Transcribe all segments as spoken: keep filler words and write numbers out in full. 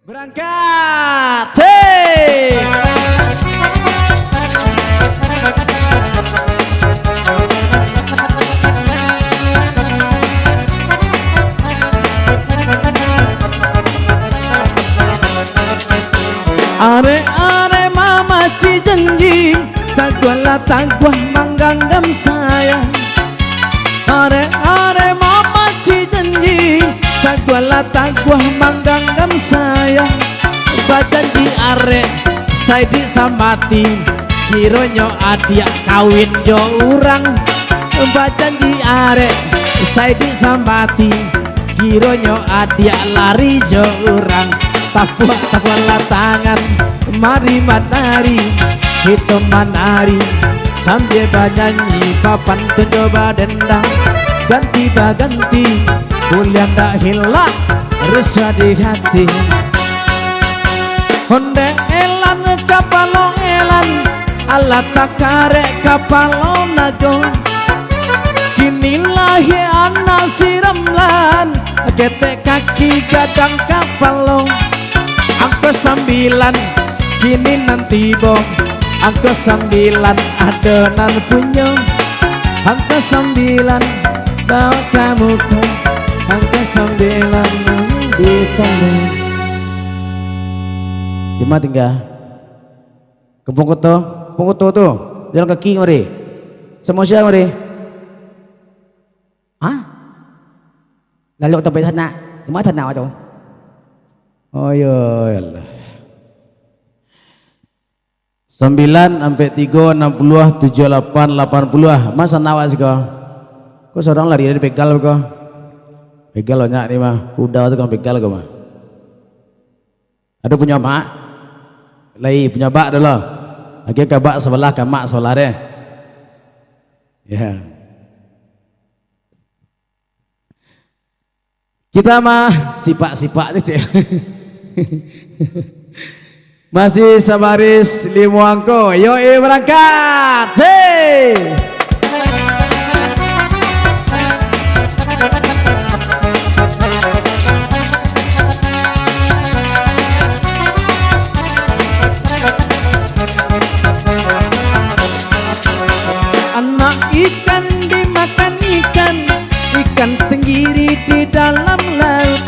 Berangkat, hei! Arek-arek mamaci janji, taguahlah taguah mangganggam sayang. Arek-arek mamaci janji, taguahlah taguah mangganggam sayang. Bajanji arek, saidik samati, kironyo adiak kawin jo urang. Bajanji arek, saidik samati, kironyo adiak lari jo urang. Tapuak-tapuaklah tangan, mari manari, kito manari, sambia banyanyi, bapantun jo badendang, ganti baganti, buliah ndak hilak, rusuah di hati. Ondeh elan kapalo elan, alah takarek kapalo nago. Kini lahia anak si Ramlan, ketek kaki gadang kapalo. Angko sambilan kini nan tibo, angko sambilan ado nan punyo. Angko sambilan bawa ka muko, angko sambilan di tangah. Di ma tingga? Kampung Koto, Kampung Koto tu, jalan kaki mari. Samo sia mari? Hah? Lalu sampai sana. Di ma sana awak tu? Oh, ya Allah. Sambilan, ampek tigo, anam puluah, tujuah lapan, lapan puluah. Ma sana awak siko? Ko surang lari dari begal ko? Begal banyak ni mah. Kuda tu kan begal ko mah. Ado punyo amak? Lai punyo abak dulu. Agiah ka abak sabalah, ka amak sabalah deh. Ya. Kita mah sipak-sipak tu, cek. Masih sabaris limo angko. Yo, eh, berangkat. Hei! Anak ikan dimakan ikan, ikan tenggiri di dalam laut.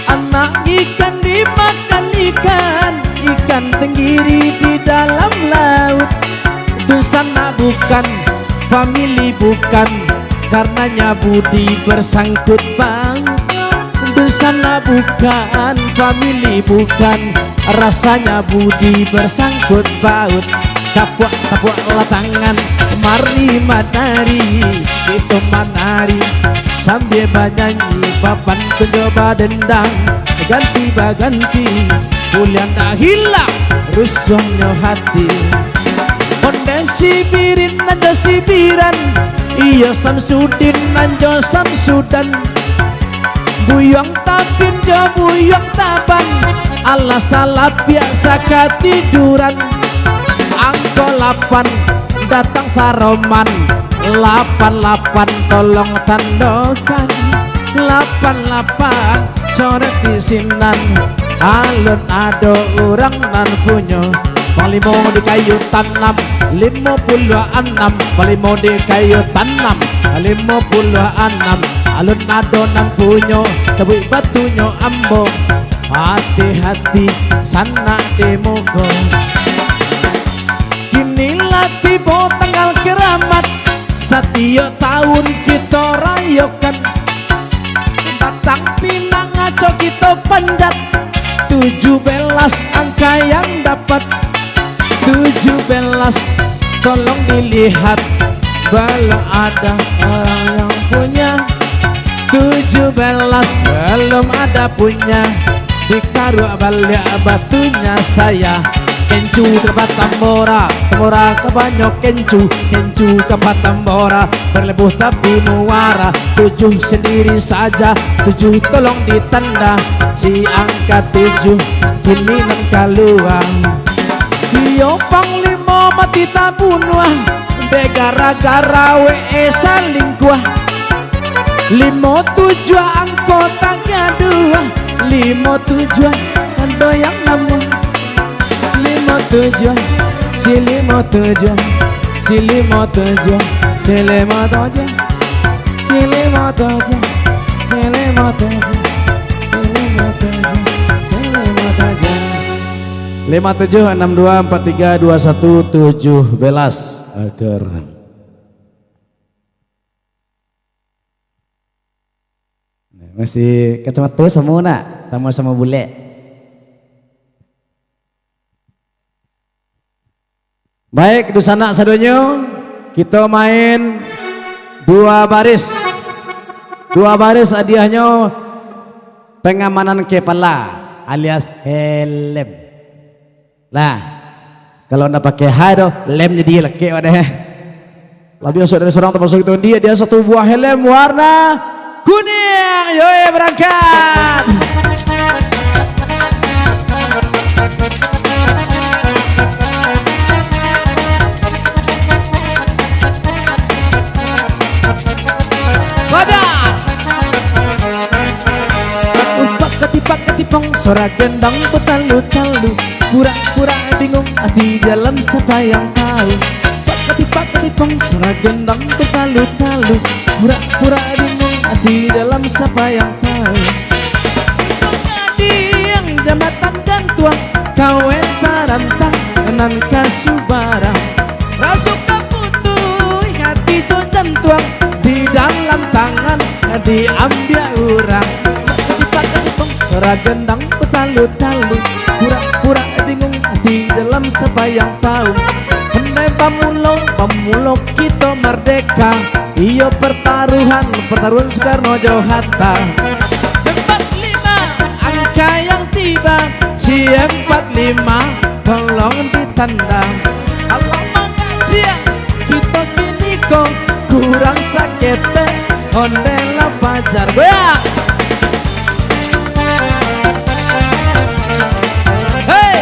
Anak ikan dimakan ikan, ikan tenggiri di dalam laut. Dunsanak bukan, famili bukan, karenanya budi bersangkut paut. Dunsanak bukan, famili bukan, rasanya budi bersangkut paut. Tapuak-tapuaklah tangan, mari manari, kito manari, sambia banyanyi, bapantun jo badendang, ganti baganti, buliah ndak hilak rusuahnyo hati. Ondeh sibirin nan jo sibiran, iyo Samsudin nan jo Samsudan. Buyuang Tapin jo Buyuang Taban, alah salapiak sakatiduran. Angko lapan datang saroman, lapan lapan tolong tandokan. Lapan lapan coret di sinan, alun ado urang nan punyo. Panglimo di kayu tanam, limo puluah anam. Panglimo di kayu tanam, limo puluah anam. Alun ado nan punyo, tabuik batunyo ambo. Hati-hati sanak di muko. Kini lah tibo tanggal karamat, satiok taun kito rayokan. Batang pinang aco kito panjat, tujuh belas angka yang dapat. Tujuh belas, tolong dilihat, belum ada orang yang punya. Tujuh belas, belum ada punya, dikaruak baliak batunya saya. Kencu ka batambora, tambora ka banyo kencu, kencu ka batambora, balebuah tapi muara, tujuah sandiri saja, tujuah tolong ditanda, si angka tujuah kini nan kalua. Iyo panglimo mati tabunuah, dek gara-gara we salingkuah. Limo tujuah angko tagaduah, limo tujuah ado yang namuah. Limo tujuah, si limo tujuah, si limo tujuah, si limo tujuah, si limo tujuah, si limo tujuah, si limo tujuah, si limo tujuah. Lima tujuh enam dua empat tiga dua satu tujuh belas. Agar. Masih kacamata samo nak? Samo-samo bulek. Baik, dunsanak sadonyo, kito main dua baris. Dua baris hadiahnyo pengamanan kepala alias helm. Lah, kalau ndak pakai ha doh, lem jadi lekek wadeh. Labiah sok dari surang termasuk itu dia, dia satu buah helm warna kuning. Yoi, berangkat. Badan. Pakati-pakati pong, suara gendang batalu-talu. Pura-pura bingung ati dalam, siapa yang tahu? Pakati-pakati pong, suara gendang batalu-talu. Pura-pura bingung ati dalam, siapa yang tahu? Gading jambatan gantuang, kawin tarantang nan ka subarang. Raso ka putuih ati jo jantuang, di dalam tangan diambiak urang. Pakati-pakati pong, suara gendang batalu-talu. Pura-pura bingung ati dalam, siapa yang tahu? Andai bamulo, bamulo kito mardeka. Iyo pertaruhan, pertaruhan Soekarno jo Hatta. Empat lima angka yang tiba, si empat lima tolong ditanda. Alah mangasiah kito kini ko, kurang saketek ondeh lah pajar. Goyang! Hei!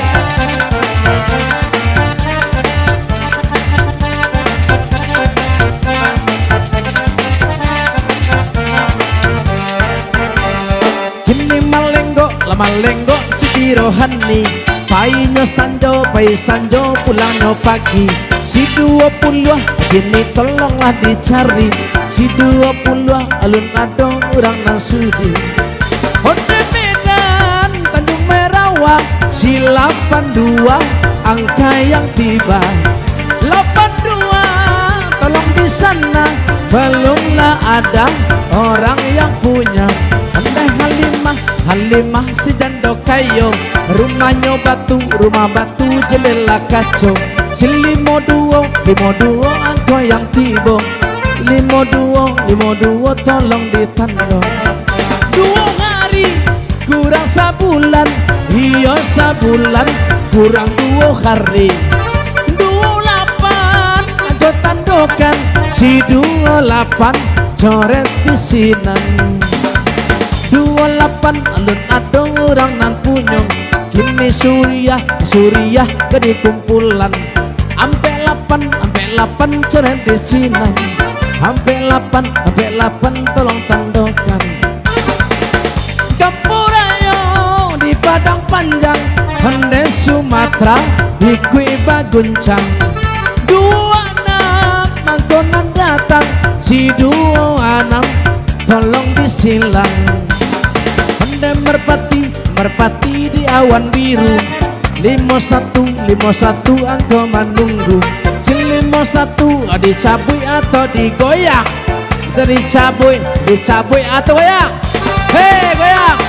Kini malenggok, lah malenggok Siti Rohani. Painyo sanjo, pai sanjo, pulangnyo pagi. Si duo puluah kini tolonglah dicari. Si duo puluah alun ado urang nan sudi. Ondeh Medan, Tanjung Merawa, si lapan dua angka yang tiba. Lapan dua, tolong di sana, belumlah ada orang yang punya. Ondeh Halimah, Halimah si jando kayo, rumahnyo batu, rumah batu, jendela kaco. Si limo duo, limo duo angko yang tibo. Limo duo, limo duo tolong ditando. Duo hari kurang sabulan, iyo sabulan kurang duo hari. Duo lapan angko tandokan, si duo lapan coret di sinan. Duo lapan alun ado urang nan punyo. Kini Suriah, Suriah ka dikumpulan. Ampek lapan, ampek lapan coret di sinan. Ampek lapan, ampek lapan tolong tandokan. Kampuang rayo di Padang Panjang, ondeh Sumatera ikuik baguncang. Duo anam mangko nan datang, si duo anam tolong disilang. Ondeh Merpati, Merpati di Awan Biru. Limo satu, limo satu angko manunggu. Si limo satu dicabuik atau digoyang? Dicabuik, dicabuik atau goyang? Hei, goyang!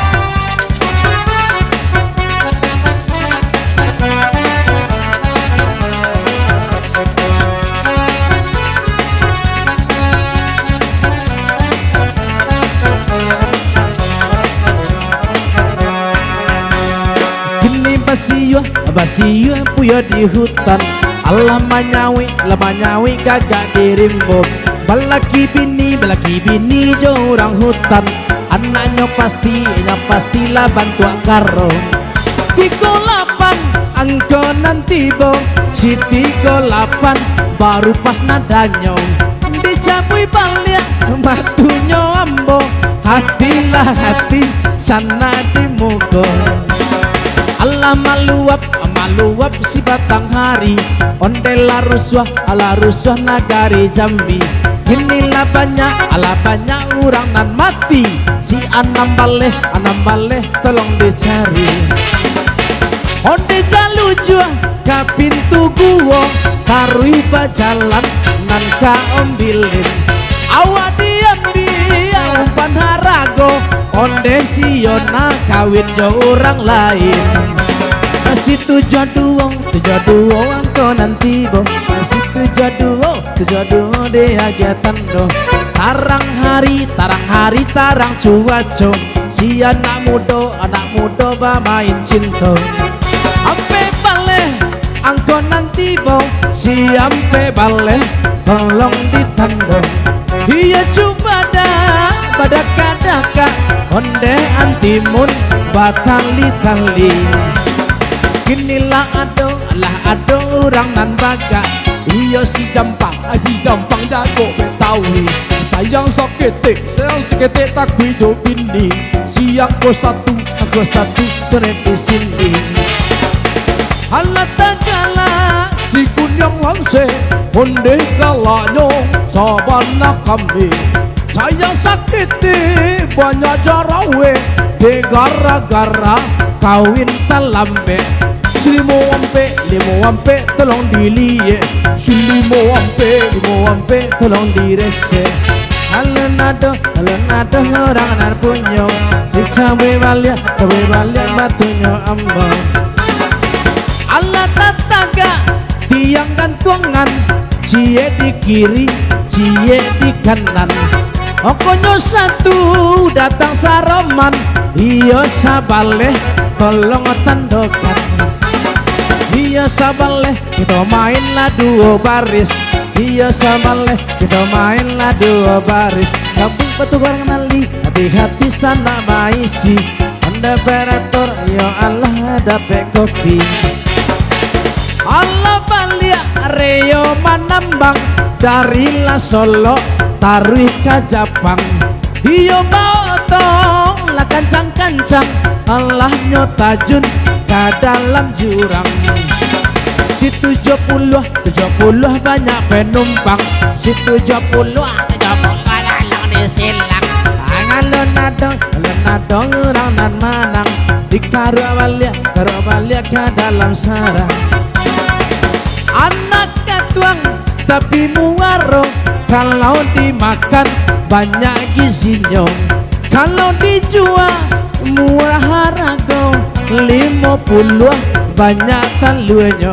Kini basio Tuah, basiuah puyuah di hutan. Alah manyauik, lah manyauik gagak di rimbo. Balaki bini, balaki bini jo urang hutan. Anaknyo pasti, nyo pastilah bantuak karo. Tigo lapan angko nan tibo, si tigo lapan baru pas nadanyo. Dicabuik baliak batunyo ambo, hatilah hati, sanak di muko. Alah maluap, maluap si batang hari, ondeh lah rusuah, alah rusuah nagari Jambi. Kini lah banyak, alah banyak urang nan mati, si anam baleh, anam baleh tolong dicari. Ondeh jalujua ka pintu guo, taruih bajalan nan ka Ombilin. Awak diambiak umpan harago, ondeh si Yona kawin jo urang lain. Si tujuah duo, tujuah duo angko nan tibo. Si tujuah duo, tujuah duo diagiah tando. Tarang hari, tarang hari, tarang cuaco. Si anak mudo, anak mudo bamain cinto. Ampek baleh angko nan tibo, si ampek baleh tolong ditando. Iyo cubadak badakak-dakak, ondeh antimun batali-tali. Kini lah ado, lah ado urang nan bagak. Iyo si Jampang, si Jampang jago Betawi. Sayang saketek, sayang saketek takuik jo bini. Si angko satu, angko satu, coret di sini. Alah tagalak si Kuniang Lanseh, ondeh galaknyo sabana kambing. Sayang saketek banyak jaraweh, dek gara-gara kawin talambek. Si limo ampek, limo ampek tolong diliek. Si limo ampek, limo ampek tolong diresek. Alun ado, alun ado urang nan punyo. Dicabuik baliak, cabuik baliak batunyo ambo. Alah tatagak tiang gantuangan, ciek di kiri, ciek di kanan. Pokoknyo satu datang saroman, iyo sabaleh tolong tandokan. Iyo sabaleh kito main lah duo baris. Iyo sabaleh kito main lah duo baris. Gabung batubuah nali, hati-hati sanak baisi. Ondeh operator, yo alah dapek kopi. Alah baliak Rio Manambang, dari lah Solok taruih ka Japang. Iyo baotong lah kancang-kancang, alah nyo tajun ka dalam jurang. Si tujuah puluah, tujuah puluah banyak penumpang. Si tujuah puluah, tujuah puluah lalang di silang. Alun ado, alun ado urang nan manang. Dikaruak baliak, karuak baliak ka dalam sarang. Anak katuang tapi muaro, kalau dimakan banyak gizinyo. Kalau dijua murah harago, limo puluah banyak taluanyo.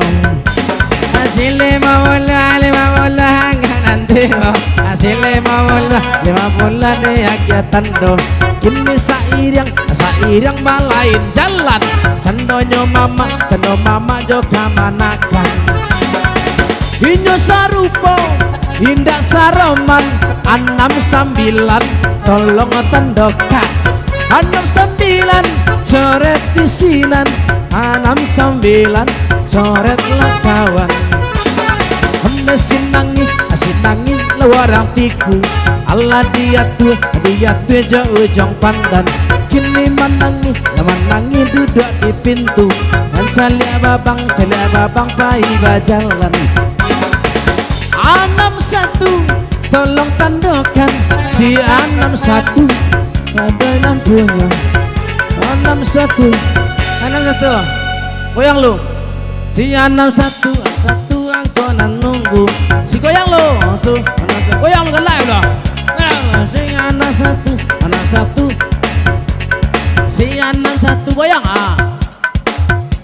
Hasil limo puluah, limo puluah angka nan tibo. Hasil limo puluah, limo puluah diagiah tando. Kini sairiang, sairiang balain jalan. Sandonyo mamak, sando mamak jo kamanakan. Inyo sarupo, indak saroman, anam sambilan, tolong tandokan. Anam sambilan, coret di sinan, anam sambilan, coret lah kawan. Ambo sinangi, sinangi lah urang tiku, alah diatua, diatua jo ujuang pandan. Kini manangih, lah manangih duduak di pintu, mancaliak babang, caliak babang pai bajalan. Anam satu, tolong tandokan si anam satu, ado nan punyo. Anam satu, anam satu, goyang lu. Si anam satu, satu angko nan nunggu. Si goyang lu, tu, anam satu. Goyang lu galak lu. Si anam satu, anam satu. Si anam satu goyang ah.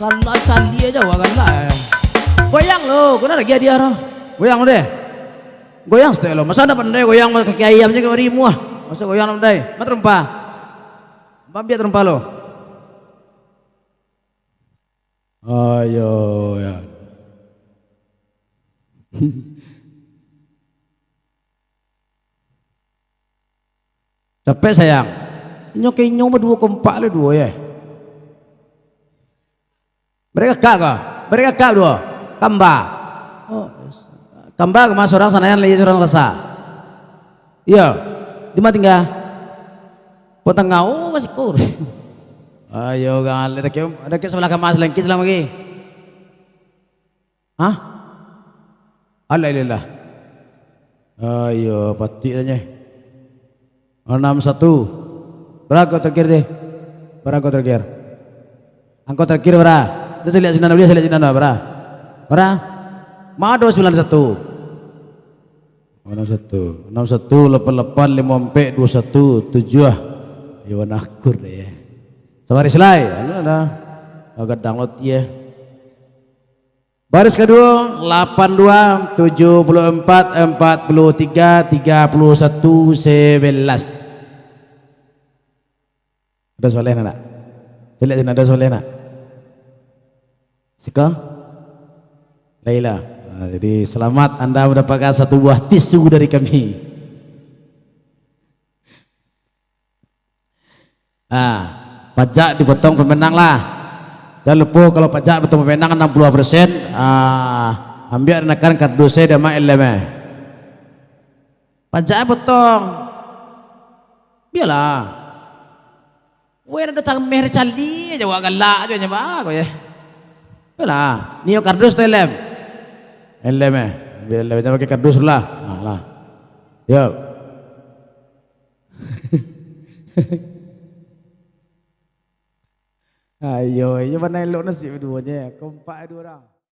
Galak salia jo awak galak. Goyang lu, kena lagi hadiah tu. Goyang lu deh. Goyang setek lo. Masa ndak pandai goyang kaki ayam je kau rimuah. Masa goyang ndak pandai. Ma terumpa. Bambiak terumpa lo. Ayo, ya. Capek, sayang. Inyo ka inyo baduo kompak lah duo, ya. Mereka kak ka? Mereka kak duo? Kamba. Oh, kamba ka ma surang Sanayan, lai surang Rasa. Iyo. Di ma tingga? Potang ngau ka siko. Ayo, galeh, dakek, dakek sabalah kama, salengkit salang lagi. Hah? Alhamdulillah. Ayo, patuik tanyo. Anam satu. Bara angko terakhir deh? Bara angko terakhir? Angko terakhir bara? Dah saliak sinan, dah saliak sinan, bara? Bara? Ma ado sambilan satu. Anam satu. Anam satu, lapan lapan, limo ampek, duo satu, tujuah. Yo, warna akur deh, ya. Sabaris lai. Alah, alah. Gadang loti, ya. Baris kaduo, lapan dua, tujuh puluh empat, empat puluh tiga, tiga puluh satu, sebelas. Ado soaleh nak? Caliak sinan, ado soaleh nak? Siko? Laila. Nah, jadi, selamat, anda mendapatkan satu buah tisu dari kami. Ah, pajak dipotong pemenang lah. Jangan lupo, kalau pajak potong pemenang anam puluah persen, ah, ambiak anakan kardus e, dek Mak Elem e. Pajak e potong. Bialah. Weh, ado tameh cali aja, awak galak aja nyo, bah, ko ye. Bialah. Nio kardus tu, Elem? Elem e. Ambiak Elem, jangan pakai kardus lah. Nah, lah. Yo. Ayo, iyo, mana elok nasib duonyo, kompak duo urang.